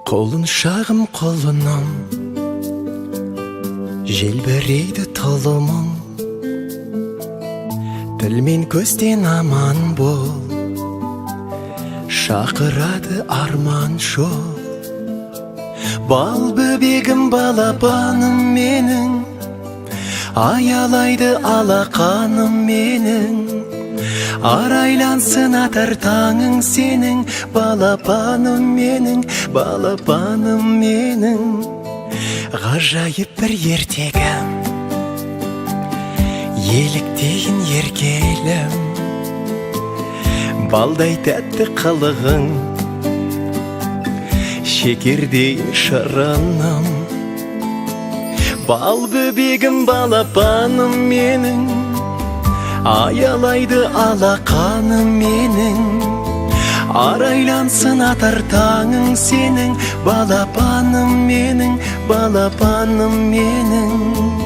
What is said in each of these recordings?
Құлыншағым, құлыным, желбірейді тұлымың. Тіл мен көзден аман бол, шақырады арман жол. Бал бөбегім, балапаным менің, аялайды алақаным менің. Арайлансын атар таңың сенің, балапаным менің, балапаным менің. Ғажайып бір ертегім, еліктейін еркелім. Балдай тәтті қылығың, шекердей шырыным. Бал бөбегім, балапаным менің, аялайды алақаным менің. Арайлансын атар таңың сенің, балапаным менің, балапаным менің.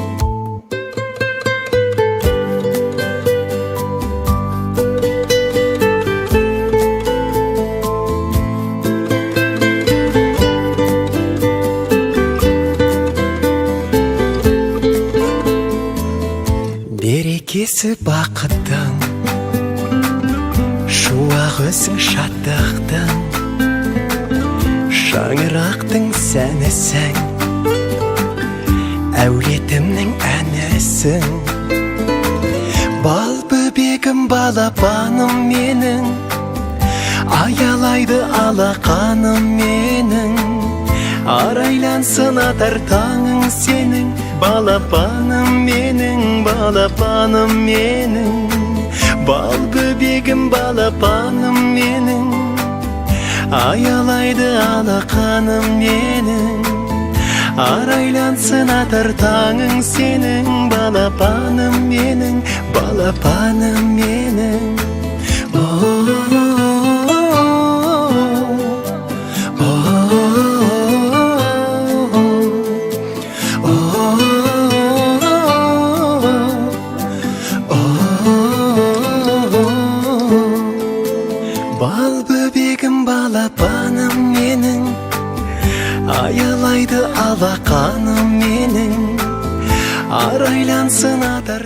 Берекесі бақыттың, шуағы өзің шаттықтың, шаңырақтың сәнісің, әулетімнің әнісің. Бал бөбегім, балапаным менің, аялайды алақаным менің. Арайлансын атар таңың сенің, балапаным менің, балапаным менің. Бал бөбегім, балапаным менің, аялайды алақаным менің. Арайлансын атар таңың сенің, балапаным менің, балапаным менің. Бал бөбегім, балапаным менің, аялайды алақаным менің. Арайлансын атар